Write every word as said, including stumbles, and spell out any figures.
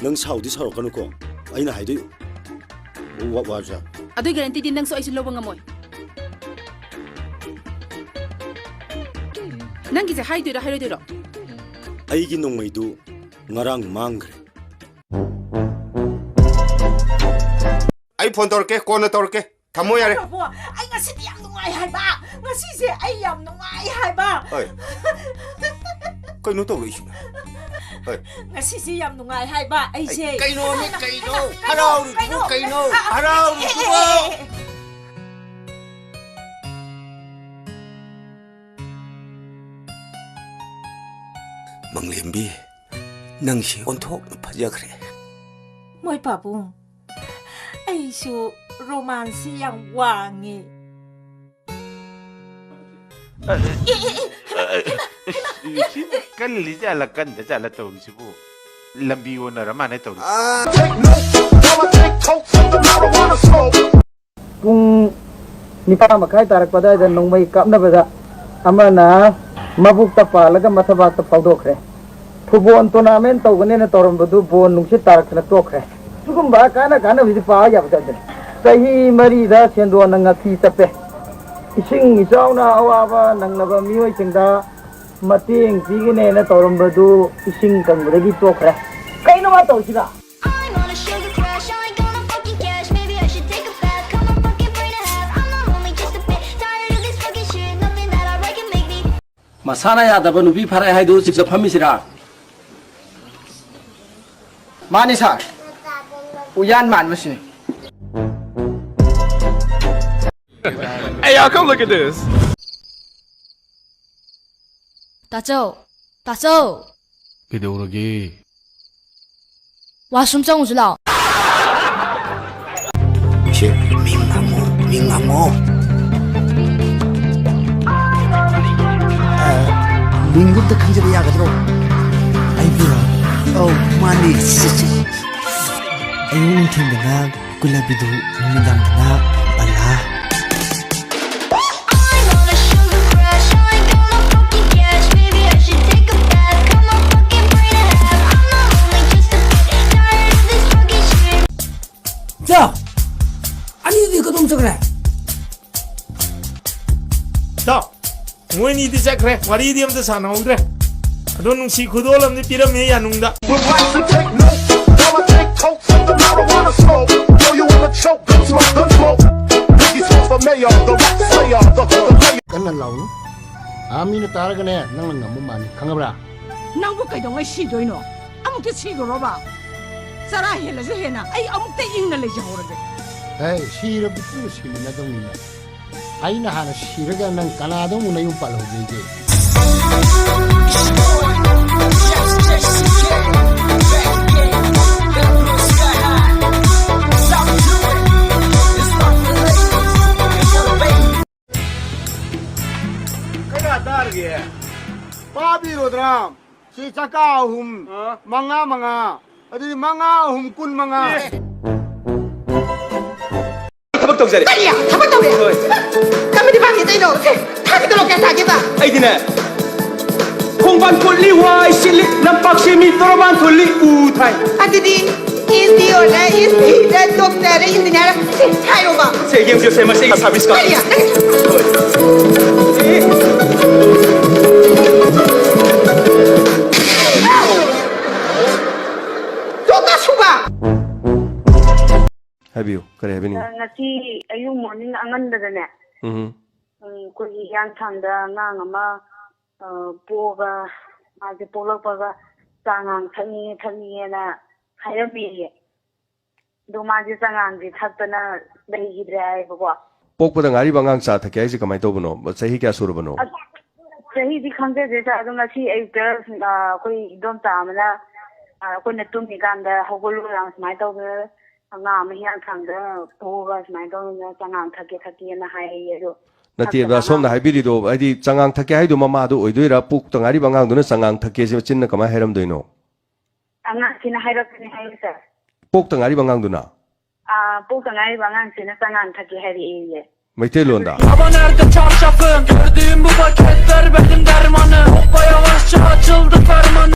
ꯅꯪ ꯁꯥꯎꯗꯤ ꯁꯥꯎꯔꯛꯀꯅꯨꯀꯣ, ꯑꯩꯅ ꯍꯥꯏꯗꯣꯏ ꯋꯥ-, ꯋꯥꯁꯦ꯫ ꯑꯗꯨꯏ ꯒꯥꯔꯦꯟꯇꯤꯗꯤ ꯅꯪꯁꯨ ꯑꯩꯁꯨ ꯂꯧꯕ ꯉꯝꯃꯣꯏ꯫ ꯅꯪꯒꯤꯁꯦ ꯍꯥꯏꯗꯣꯏꯔꯣ, ꯍꯥꯏꯔꯣꯏꯗꯣꯏꯔꯣ? ꯑꯩꯒꯤ ꯅꯣꯡꯃꯩꯗꯨ ꯉꯔꯥꯡ ꯃꯥꯡꯈ꯭ꯔꯦ꯫ ꯑꯩ ꯐꯣꯟ ꯇꯧꯔꯛꯀꯦ, ꯀꯣꯟꯅ ꯇꯧꯔꯛꯀꯦ꯫ ꯊꯝꯃꯣ ꯌꯥꯔꯦ꯫ ꯕ꯭ꯔꯣ, ꯑꯩ ꯉꯁꯤꯗꯤ ꯌꯥꯝ ꯅꯨꯡꯉꯥꯏ ꯍꯥꯏꯕ꯫ ꯉꯁꯤꯁꯦ ꯑꯩ ꯌꯥꯝ ꯅꯨꯡꯉꯥꯏ ꯍꯥꯏꯕ꯫ ꯍꯣꯏ꯫ ꯀꯩꯅꯣ ꯇꯧꯔꯛꯏꯁꯤꯅ? ꯍꯣꯏ꯫ ꯉꯁꯤꯁꯦ ꯌꯥꯝ ꯅꯨꯡꯉꯥꯏ ꯍꯥꯏꯕ ꯑꯩꯁꯦ꯫ ꯑꯩ ꯀꯩꯅꯣꯃꯤ, ꯀꯩꯅꯣ? ꯀꯩꯅꯣ? ꯍꯔꯥꯎꯔꯤꯗꯨꯕꯨ ꯀꯩꯅꯣ? ꯀꯩꯅꯣ? ꯑ, ꯑ, ꯍꯔꯥꯎꯔꯤꯗꯨꯕꯨ? ꯑꯦ, ꯑꯦ, ꯑꯦ, ꯑꯦ꯫ ꯃꯪꯂꯦꯝꯕꯤ, ꯅꯪꯁꯤ ꯑꯣꯟꯊꯣꯛꯅ ꯐꯖꯈ꯭ꯔꯦ꯫ ꯃꯣꯏ ꯄꯥꯕꯨꯡ, ꯑꯩꯁꯨ ꯔꯣꯃꯥꯟꯁꯤ ꯌꯥꯝ ꯋꯥꯡꯉꯤ꯫ ꯑꯦ, ꯑꯦ, ꯑꯦ, ꯍꯩꯃꯥ, ꯍꯩꯃꯥ, ꯍꯩꯃꯥ, ꯁꯤꯕꯨ ꯍꯩꯃꯥ꯫ ꯀꯜꯂꯤ ꯖꯥꯠꯂ, ꯀꯟꯗ ꯖꯥꯠꯂ ꯇꯧꯔꯤꯁꯤꯕꯨ? ꯂꯝꯕꯤ ꯑꯣꯟꯅꯔ ꯃꯥꯜꯂꯦ ꯇꯧꯔꯤꯁꯤ꯫ ꯄꯨꯡ ꯅꯤꯄꯥꯟ ꯃꯈꯥꯏ ꯇꯥꯔꯛꯄ ꯑꯗꯨꯋꯥꯏꯗ ꯅꯣꯡꯃꯩ ꯀꯥꯞꯅꯕꯗ ꯑꯃꯅ ꯃꯕꯨꯛꯇ ꯄꯥꯜꯂꯒ ꯃꯊꯕꯥꯛꯇ ꯐꯥꯎꯗꯣꯛꯈ꯭ꯔꯦ꯫ ꯐꯨꯠꯕꯣꯜ ꯇꯣꯔꯅꯥꯃꯦꯟ ꯇꯧꯒꯅꯦꯅ ꯇꯧꯔꯝꯕꯗꯨ ꯕꯣꯜ ꯅꯨꯡꯁꯤꯠ ꯇꯥꯔꯛꯇꯅ ꯇꯣꯛꯈ꯭ꯔꯦ꯫ ꯁꯤꯒꯨꯝꯕ ꯀꯥꯟꯅ ꯀꯥꯟꯅꯕꯁꯤ ꯄꯥꯕ ꯌꯥꯕ ꯅꯠꯇꯦ꯫ ꯆꯍꯤ ꯃꯔꯤꯗ ꯁꯦꯟꯗꯣꯟꯅ ꯉꯁꯤ ꯆꯠꯄꯦ꯫ ꯏꯁꯤꯡ ꯏꯆꯥꯎꯅ ꯑꯋꯥꯕ ꯅꯪꯂꯕ ꯃꯤꯑꯣꯏꯁꯤꯡꯗ ꯃꯇꯦꯡ ꯄꯤꯒꯅꯦꯅ ꯇꯧꯔꯝꯕꯗꯨ ꯏꯁꯤꯡ ꯀꯪꯕꯗꯒꯤ ꯇꯣꯛꯈ꯭ꯔꯦ꯫ ꯀꯩꯅꯣ ꯃꯥ ꯇꯧꯔꯤꯁꯤꯅ? I'm on a sugar crash, I ain't gonna fucking cash. Maybe I should take a bath, cut my fucking brain in half. I'm not lonely, just a bit tired of this fucking shit. Nothing that I write can make me. ꯃꯁꯥꯅ ꯌꯥꯗꯕ ꯅꯨꯄꯤ ꯐꯥꯔꯛꯑꯦ ꯍꯥꯏꯗꯨ ꯆꯤꯞꯁꯇ ꯐꯝꯃꯤꯁꯤꯔꯥ? ꯃꯥꯅꯤ ꯁꯥꯔ, ꯎꯌꯥꯟ ꯃꯥꯟꯕꯁꯤꯅꯤ꯫ Hey, y'all, come look at this. ꯇꯥꯆꯧ, ꯇꯥꯆꯧ꯫ ꯀꯩꯗꯧꯔꯒꯦ? Washroom ꯆꯪꯉꯨꯁꯤ ꯂꯥꯛꯑꯣ꯫ ꯁꯦ, ꯃꯤꯡ ꯍꯪꯉꯣ, ꯃꯤꯡ ꯍꯪꯉꯣ꯫ ꯑ, ꯃꯤꯡꯗꯨ ꯑꯝꯇ ꯈꯪꯖꯕ ꯌꯥꯒꯗ꯭ꯔꯣ? ꯑꯩꯕꯨꯔꯣ? ꯑꯧ, ꯃꯥꯅꯤ꯫ ꯑꯌꯨꯛ ꯅꯨꯡꯊꯤꯟꯗꯅ ꯒꯨꯂꯥꯕꯤꯗꯨ, ꯅꯨꯃꯤꯗꯥꯡꯗꯅ ꯕꯂꯥ꯫ I'm on a sugar crash, I ain't gonna fucking cash. Maybe I should take a bath, cut my fucking brain in half. I'm not lonely, just a bit ꯆꯠꯈ꯭ꯔꯦ꯫ ꯇꯥꯎ, ꯃꯣꯏꯅꯤꯗꯤ ꯆꯠꯈ꯭ꯔꯦ, ꯋꯥꯔꯤꯗꯤ ꯑꯝꯇ ꯁꯥꯟꯅꯍꯧꯗ꯭ꯔꯦ꯫ ꯑꯗꯣ ꯅꯨꯡꯁꯤ ꯈꯨꯗꯣꯜ ꯑꯃꯗꯤ ꯄꯤꯔꯝꯃꯦ ꯌꯥꯅꯨꯡꯗ꯫ Would like to take notes while I take totes of the marijuana smoke. Throw you in the choke, gun smoke, gun smoke. Biggie smoke for mayor, the rap slayer, the, the, the mayor. ꯀꯟꯅ ꯂꯥꯎꯅꯨ꯫ ꯑꯥ, ꯃꯤꯅ ꯇꯥꯔꯒꯅꯦ, ꯅꯪꯅ ꯉꯝꯕ ꯃꯥꯅꯤ, ꯈꯪꯉꯕ꯭ꯔꯥ? ꯅꯪꯕꯨ ꯀꯩꯗꯧꯉꯩ ꯁꯤꯗꯣꯏꯅꯣ? ꯑꯃꯨꯛꯇ ꯁꯤꯈ꯭ꯔꯣꯕ꯫ ꯆꯔꯥ ꯍꯦꯜꯂꯁꯨ ꯍꯦꯟꯅ ꯑꯩ ꯑꯃꯨꯛꯇ ꯏꯪꯅ ꯂꯩꯖꯍꯧꯔꯒꯦ꯫ ꯍꯦ, ꯁꯤꯔꯕꯗꯤ ꯄꯨꯟꯅ ꯁꯤꯃꯤꯟꯅꯗꯧꯅꯤꯅꯦ꯫ ꯑꯩꯅ ꯍꯥꯟꯅ ꯁꯤꯔꯒ ꯅꯪ ꯀꯅꯥꯗ ꯑꯃꯨꯛ ꯅꯌꯨꯝ ꯄꯥꯜꯍꯧꯗꯣꯏꯒꯦ? ꯀꯌꯥ ꯇꯥꯔꯒꯦ? ꯄꯥꯕꯤꯔꯣꯗ꯭ꯔꯥ? ꯁꯤ ꯆꯀꯥ ꯑꯍꯨꯝ, ꯑ? ꯃꯉꯥ, ꯃꯉꯥ꯫ ꯑꯗꯨꯗꯤ ꯃꯉꯥ ꯑꯍꯨꯝ ꯀꯨꯟ ꯃꯉꯥ꯫ ꯑꯦ꯫ ꯊꯕꯛ ꯇꯧꯖꯔꯦ꯫ ꯀꯔꯤ? ꯊꯕꯛ ꯇꯧꯔꯦ? ꯍꯣꯏ꯫ ꯀꯔꯝꯕ ꯗꯤꯄꯥꯔꯠꯃꯦꯟꯇꯩꯅꯣ? ꯁꯦ, ꯊꯥꯒꯤ ꯇꯣꯂꯣꯞ ꯀꯌꯥ ꯁꯥꯒꯦꯕ? ꯑꯩꯗꯤꯅꯦ, ꯈꯣꯡꯕꯥꯟ ꯀꯣꯠꯂꯤ, ꯋꯥꯏ ꯁꯤꯠꯂꯤ, ꯂꯝꯄꯥꯛ ꯁꯦꯝꯃꯤ, ꯇꯣꯔꯕꯥꯟ ꯊꯣꯜꯂꯤ, ꯎ ꯊꯥꯏ꯫ ꯑꯗꯨꯗꯤ ꯏꯟꯖꯤꯅꯤꯌꯔ, ꯏꯟꯖꯤꯅꯤꯌꯔ, ꯗꯣꯛꯇꯔ, ꯏꯟꯖꯤꯅꯤꯌꯔ, ꯁꯦ, ꯍꯥꯏꯔꯣꯕ꯫ ꯁꯦ, ꯌꯦꯡꯕꯤꯌꯨꯁꯦ, ꯃꯁꯤꯒꯤ ꯁꯥꯔꯚꯤꯁ ꯀꯥꯔꯗ꯫ ꯀꯔꯤ? ꯍꯣꯏ꯫ ꯗꯣꯛꯇꯔ ꯁꯨꯕ! ꯍꯥꯏꯕꯤꯌꯨ, ꯀꯔꯤ ꯍꯥꯏꯕꯤꯅꯤꯡꯉꯤ? ꯑ, ꯉꯁꯤ ꯑꯌꯨꯛ ꯃꯣꯔꯅꯤꯡ ꯑꯉꯟꯕꯗꯅꯦ, ꯎꯝ꯫ ꯎꯝ, ꯑꯩꯈꯣꯏꯒꯤ ꯍꯤꯌꯥꯡꯊꯥꯡꯗ ꯑꯉꯥꯡ ꯑꯃ, ꯑ, ꯄꯣꯛꯑꯒ, ꯃꯥꯁꯦ ꯄꯣꯛꯂꯛꯄꯒ ꯆꯥꯉꯥꯡ ꯊꯛꯅꯤꯡꯉꯦ, ꯊꯛꯅꯤꯡꯉꯦꯅ ꯍꯥꯏꯔꯝꯃꯦꯌꯦ꯫ ꯑꯗꯣ ꯃꯥꯁꯦ ꯆꯉꯥꯡꯁꯦ ꯊꯛꯇꯅ ꯂꯩꯈꯤꯗ꯭ꯔꯦ ꯍꯥꯏꯌꯦꯕꯀꯣ꯫ ꯄꯣꯛꯄꯗ ꯉꯥꯏꯔꯤꯕ ꯑꯉꯥꯡ ꯆꯥ ꯊꯛꯀꯦ ꯍꯥꯏꯁꯦ ꯀꯃꯥꯏꯅ ꯇꯧꯕꯅꯣ? ꯆꯍꯤ ꯀꯌꯥ ꯁꯨꯔꯕꯅꯣ? ꯑꯁ, ꯆꯍꯤꯗꯤ ꯈꯪꯖꯗꯦ ꯁꯥꯔ, ꯑꯗꯣ ꯉꯁꯤ ꯑꯌꯨꯛꯇ, ꯑ, ꯑꯩꯈꯣꯏ ꯏꯗꯣꯝꯆꯥ ꯑꯃꯅ, ꯑ, ꯑꯩꯈꯣꯏꯅ ꯇꯨꯝꯃꯤꯀꯥꯟꯗ ꯍꯧꯒꯠꯂꯣꯅ ꯁꯨꯃꯥꯏꯅ ꯇꯧꯗꯅ ꯑꯉꯥꯡ ꯑꯃ ꯍꯤꯌꯥꯡꯊꯥꯡꯗ ꯄꯣꯛꯑꯒ ꯁꯨꯃꯥꯏꯅ ꯇꯧꯗꯅ ꯆꯉꯥꯡ ꯊꯛꯀꯦ ꯊꯛꯀꯦꯅ ꯍꯥꯏꯌꯦ꯫ ꯑꯗꯣ ꯅꯠꯇꯦꯕ, ꯊꯛꯇꯅ ꯁꯣꯝꯅ ꯑꯉꯥꯡ ꯍꯥꯏꯕꯤꯔꯤꯗꯣ, ꯍꯥꯏꯗꯤ ꯆꯉꯥꯡ ꯊꯛꯀꯦ ꯍꯥꯏꯗꯣ ꯃꯃꯥꯗꯣ ꯑꯣꯏꯗꯣꯏꯔꯥ? ꯄꯣꯛꯇ ꯉꯥꯏꯔꯤꯕ ꯑꯉꯥꯡꯗꯨꯅ ꯆꯉꯥꯡ ꯊꯛꯀꯦꯁꯦ ꯃꯆꯤꯟꯅ ꯀꯃꯥꯏꯅ ꯍꯥꯏꯔꯝꯗꯣꯏꯅꯣ? ꯑꯉꯥꯡꯁꯤꯅ ꯍꯥꯏꯔꯛꯄꯅꯦ ꯍꯥꯏꯌꯦ ꯁꯥꯔ꯫ ꯄꯣꯛꯇ ꯉꯥꯏꯔꯤꯕ ꯑꯉꯥꯡꯗꯨꯅ? ꯑꯥ, ꯄꯣꯛꯇ ꯉꯥꯏꯔꯤꯕ ꯑꯉꯥꯡꯁꯤꯅ ꯆꯉꯥꯡ ꯊꯛꯀꯦ ꯍꯥꯏꯔꯛꯑꯦꯌꯦ꯫ ꯃꯩꯇꯩꯂꯣꯟꯗ? Hava nerede çarşafın? Gördüğüm bu paketler benim dermanım. Hoppa yavaşça açıldı fermanım.